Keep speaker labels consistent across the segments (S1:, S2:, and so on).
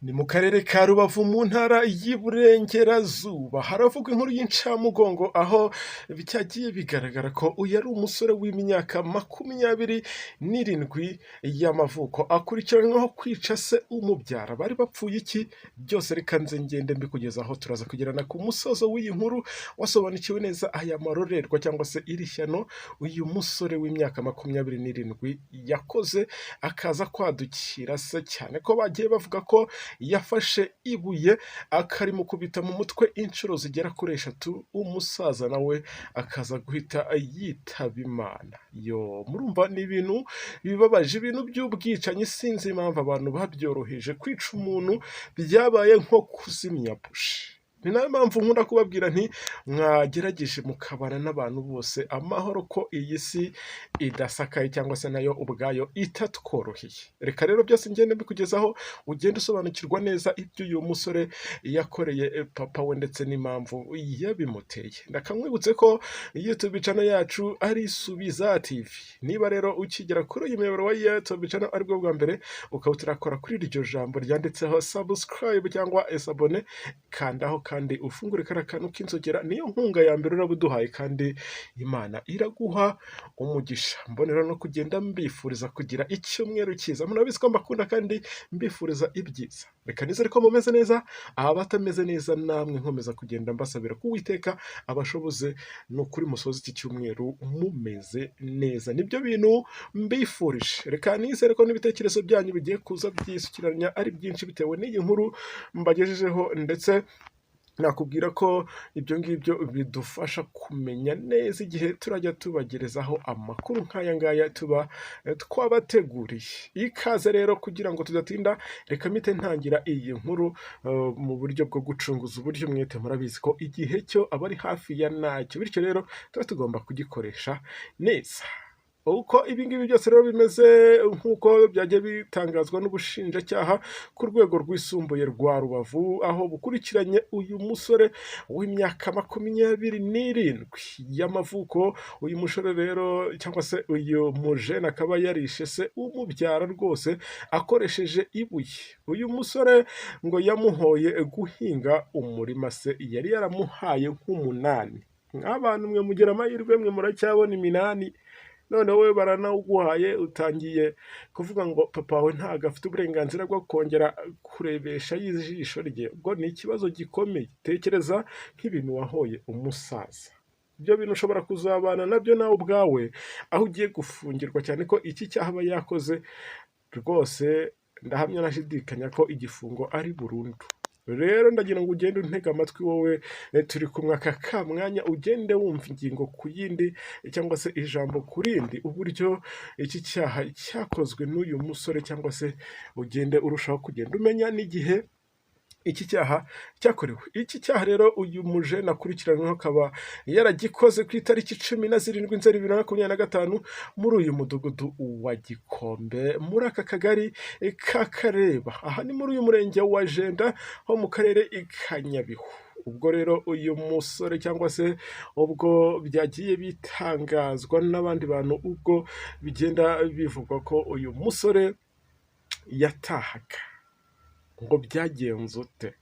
S1: Ni mu karere ka Rubavu mu ntara y'Iburengerazuba haravugwa inkuru y'incamugongo, aho byagiye bigaragara ko uyu ari umusore w'imyaka 27 y'amavuko, akurikiranyweho kwica se umubyara. Bari bapfuye iki? Byose reka nze ngende mbikugezaho, turaza kugerana ku musozo w'iyi nkuru wasobanukiwe neza aya marorerwa cyangwa se iri shyano uyu musore w'imyaka 27 yakoze, akaza kwadukira se, cyane ko bagiye bavuga ko yafashe ibuye akarimukubita mu mutwe inshuro zigera kuri eshatu, umusaza nawe akaza guhita yitaba Imana. Yo murumva ni ibintu bibabaje, ibintu by'ubwicanyi, sinzi impamvu abantu babyoroheje. Kwica umuntu byabaye nko kuzimya buji. Ni nayo mpamvu nkunda kubabwira nti mwagerageje mukabana n'abantu bose amahoro, ko iyi si idasakaye cyangwa se nayo ubwayo itatworoheye. Reka rero byose ngende mbikugezaho, ugende usobanukirwa neza ibyo uyu musore yakoreye papa we ndetse n'impamvu yabimuteye. Ndakamwibutse ko YouTube channel yacu ari Subiza TV. Niba rero ukigera kuri uyu muyoboro wa YouTube channel aribwo bwa mbere, ukaba utarakora kuri iryo jambo ryanditseho subscribe cyangwa s'abonner, kandaho kandi ufungure kariya kantu k'inzogera. Niyo nkunga ya mbere uraba uduhaye kandi Imana iraguha umugisha. Mbonera no kugenda mbifuriza kugira icyumweru cyiza. Murabizi ko mbakunda kandi mbifuriza ibyiza. Reka nizere ko mumeze neza, abatameze neza namwe nkomeza kugenda mbasabira ko Uwiteka abashoboze, ni ukuri musoze iki cyumweru mumeze neza. Nibyo bintu mbifurije. Reka nizere ko n'ibitekerezo byanyu bigiye kuza byisukiranya ari byinshi bitewe n'iyi nkuru mbagejejeho, ndetse nakubwira ko ibyo ngibyo bidufasha kumenya neza igihe turajya tubagerezaho amakuru nk'aya ngaya tuba twabateguriye. Ikaze rero, kugira ngo tudatinda, reka mpite ntangira iyi nkuru mu buryo bwo gucunguza uburyo umwete. Murabizi ko igihe cyo aba ari hafi ya ntacyo, bityo rero tuba tugomba kugikoresha neza. Uko ibi ngibi byose rero bimeze, nk'uko byagiye bitangazwa n'ubushinjacyaha ku rwego rwisumbuye rwa Rubavu, aho bukurikiranye uyu musore w'imyaka 27 y'amavuko. Uyu musore rero cyangwa se uyu mujene akaba yarishe se umubyara rwose akoresheje ibuye. Uyu musore ngo yamuhoye guhinga umurima se yari yaramuhaye nk'umunani. Nk'abantu mwe mugira amahirwe, mwe muracyabona iminani, none wowe baranawuguhaye utangiye kuvuga ngo papa wawe ntabwo afite uburenganzira bwo kongera kurebesha ijisho rye. Ubwo ni ikibazo gikomeye. Tekereza nk'ibintu wahoye umusaza, ibyo bintu ushobora kuzabana nabyo nawe ubwawe aho ugiye gufungirwa, cyane ko iki cyaha aba yakoze rwose ndahamya nashidikanya ko igifungo ari burundu. Rero ndagira ngo ugende untege amatwi wowe turi kumwe aka ka mwanya, ugende wumva ingingo ku yindi cyangwa se ijambo ku rindi, uburyo iki cyaha cyakozwe n'uyu musore, cyangwa se ugende urushaho kugenda umenya n'igihe iki cyaha cyakorewe. Iki cyaha rero uyu mujene akurikiranyweho akaba yaragikoze ku itariki 17 Nzeri 2025 muri uyu mudugudu wa Gikombe, muri aka kagari ka Kareba. Aha ni muri uyu murenge wa Jenda ho mu karere ka Nyabihu. Ubwo rero uyu musore cyangwa se ubwo byagiye bitangazwa n'abandi bantu, ubwo bigenda bivugwa ko uyu musore yatahaga, ngo byagenze ute?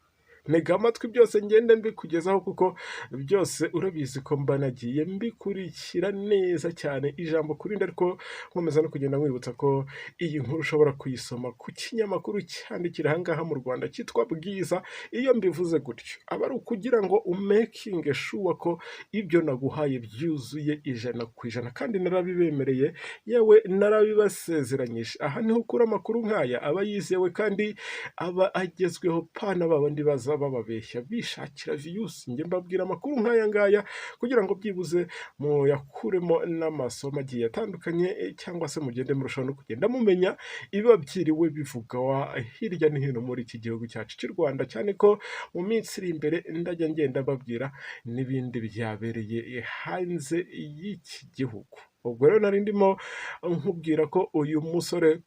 S1: Ntega amatwi byose ngende mbikugezaho, kuko byose urabizi ko mba nagiye mbikurikira neza cyane ijambo kuri rindi. Ariko nkomeza no kugenda nkwibutsa ko iyi nkuru ushobora kuyisoma ku kinyamakuru cyandikira aha ngaha mu Rwanda cyitwa Bwiza. Iyo mbivuze gutyo aba ari ukugira ngo umakinge sure ko ibyo naguhaye byuzuye 100%, kandi narabibemereye, yewe narabibasezeranyije. Aha niho ukura amakuru nk'aya, aba yizewe kandi aba agezweho, pana babandi baza bababeshya bishakira views. Njye mbabwira amakuru nk'aya ngaya kugira ngo byibuze muyakuremo n'amasomo agiye atandukanye, cyangwa se mugende murushaho no kugenda mumenya ibiba byiriwe bivugwa hirya no hino muri iki gihugu cyacu cy'u Rwanda, cyane ko mu minsi iri imbere ndajya ngenda mbabwira n'ibindi byabereye hanze y'iki gihugu. Ubwo rero nari ndimo nkubwira ko uyu musore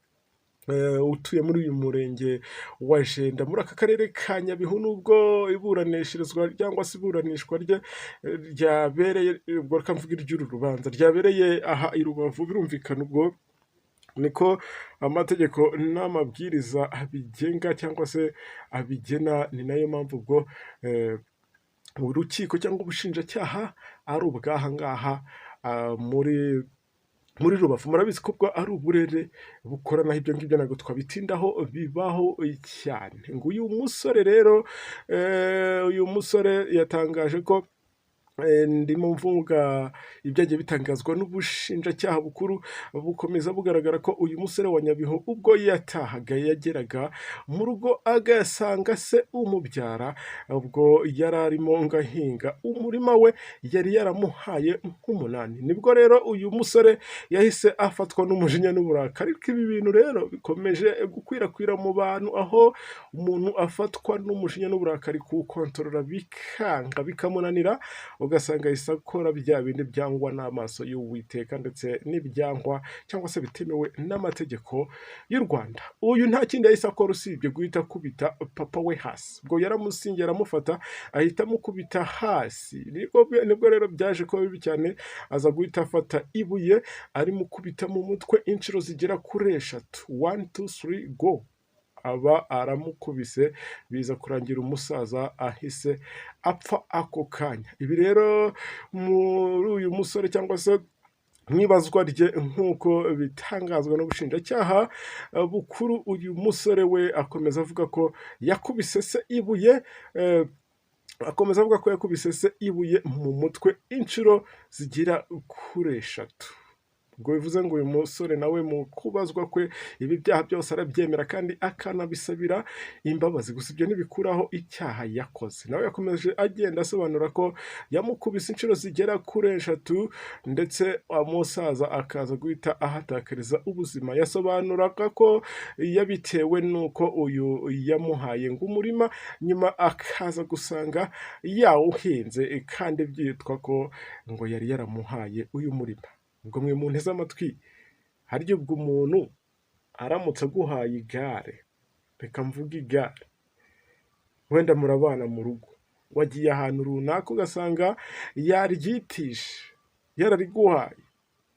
S1: utuye muri uyu murenge wa Jenda muri aka karere ka Nyabihu, nubwo iburanishirizwa cyangwa se iburanishwa rye ryabereye, ubwo reka mvuge iry'uru rubanza ryabereye aha i Rubavu, birumvikana ubwo Niko amategeko n'amabwiriza abigenga cyangwa se abigena. Ni nayo mpamvu ubwo urukiko cyangwa ubushinjacyaha ari ubw'aha ngaha muri Rubavu. Murabizi ko ubwo ari uburere bukoranaho, ibyo ngibyo ntabwo twabitindaho, bibaho cyane. Ngo uyu musore rero, uyu musore yatangaje ko, ndimo mvuga ibyagiye bitangazwa n'ubushinjacyaha bukuru, bukomeza bugaragara ko uyu musore wa Nyabihu ubwo yatahaga yageraga mu rugo agasanga se umubyara ubwo yari arimo ngahinga umurima we yari yaramuhaye nk'umunani. Nibwo rero uyu musore yahise afatwa n'umujinya n'uburakari. Ariko ibi bintu rero bikomeje gukwirakwira mu bantu, aho umuntu afatwa n'umujinya n'uburakari kuwukontorora bikanga, bikamunanira, ugasanga ahise akora bya bindi byangwa n'amaso y'Uwiteka ndetse n'ibyangwa cyangwa se bitemewe n'amategeko y'u Rwanda. Uyu nta kindi yahise akora usibye guhita akubita papa we hasi. Ubwo yaramusingiye, aramufata, ahita amukubita hasi. Nibwo rero byaje kuba bibi cyane, aza guhita afata ibuye arimukubita mu mutwe inshuro zigera kuri eshatu, one, two, three, go, aba aramukubise, biza kurangira umusaza ahise apfa ako kanya. Ibi rero muri uyu musore cyangwa se mu ibazwa rye, nk'uko bitangazwa n'ubushinjacyaha bukuru, uyu musore we akomeza avuga ko yakubise se ibuye, akomeza avuga ko yakubise se ibuye mu mutwe inshuro zigera kuri eshatu. Ubwo bivuze ngo uyu musore nawe mu kubazwa kwe ibi byaha byose arabyemera kandi akanabisabira imbabazi, gusa ibyo ntibikuraho icyaha yakoze. Nawe yakomeje agenda asobanura ko yamukubise inshuro zigera kuri eshatu, ndetse umusaza akaza guhita ahatakariza ubuzima. Yasobanuraga ko yabitewe n'uko uyu yamuhaye ngo umurima, nyuma akaza gusanga yawuhinze kandi byitwa ko ngo yari yaramuhaye uyu murima. Ngo mwe munteze amatwi, harya ubwo umuntu aramutse aguhaye igare, reka mvuge igare, wenda murabana mu rugo, wagiye ahantu runaka ugasanga yaryitishe yarariguhaye,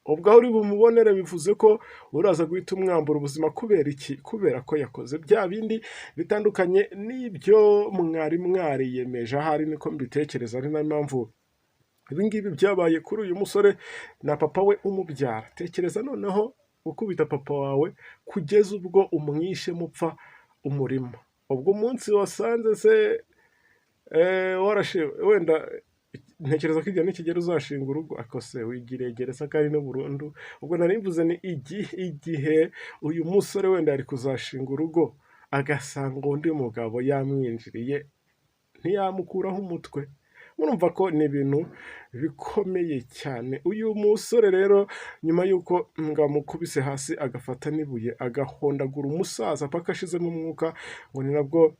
S1: ubwo aho uri bumubonere bivuze ko uraza guhita umwambura ubuzima. Kubera iki? Kubera ko yakoze bya bindi bitandukanye n'ibyo mwari mwariyemeje. Ahari niko mbitekereza, ari nayo mpamvu ibi ngibi byabaye kuri uyu musore na papa we umubyara. Tekereza noneho gukubita papa wawe kugeza ubwo umwishe mupfa umurima. Ubwo umunsi wasanze se warashe, wenda ntekereza ko igihe nikigera uzashinga urugo, ariko se wigiriye gereza kandi no burundu. Ubwo nari mvuze ni igihe uyu musore wenda yari kuzashinga urugo agasanga undi mugabo yamwinjiriye, ntiyamukuraho umutwe? Murumva ko ni ibintu bikomeye cyane. Uyu musore rero nyuma y'uko ngo amukubise hasi, agafata n'ibuye agahondagura umusaza paka ashizemo umwuka, ngo ni nabwo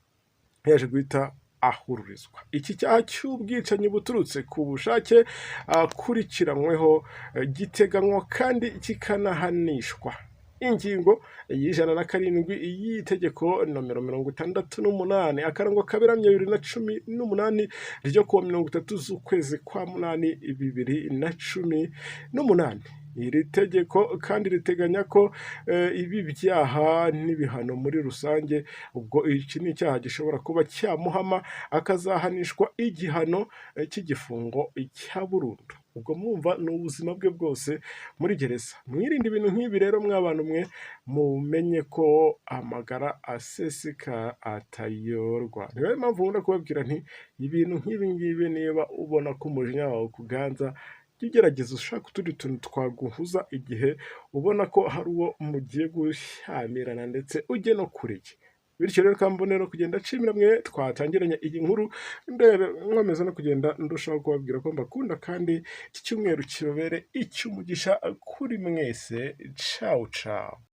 S1: yaje guhita ahururizwa iki cyaha cy'ubwicanyi buturutse ku bushake akurikiranyweho. Giteganywa kandi kikanahanishwa ingingo y'107 y'itegeko nomero 68/2018 ryo kuwa 30 z'ukwezi kwa munani 2018. Iri tegeko kandi riteganya ko ibi byaha n'ibihano muri rusange, ubwo iki ni icyaha gishobora kuba cyamuhama akazahanishwa igihano cy'igifungo cya burundu. Ubwo mwumva ni ubuzima bwe bwose muri gereza. Mwirinde ibintu nk'ibi rero mw'abantu mwe, mumenye ko amagara aseseka atayorwa. Niyo mpamvu nkunda kubabwira nti ibintu nk'ibi ngibi, niba ubona ko umujinya wawe ukuganza, jya ugerageza ushaka utundi tuntu twaguhuza igihe ubona ko hari uwo mugiye gushyamirana, ndetse ujye no kure ye. Bityo rero kambonero kugenda nshimira mwe twatangiranye iyi nkuru, ndebe nkomeza no kugenda ndushaho kubabwira ko mbakunda, kandi iki cyumweru kibabere icy'umugisha kuri mwese. Cawu cawu.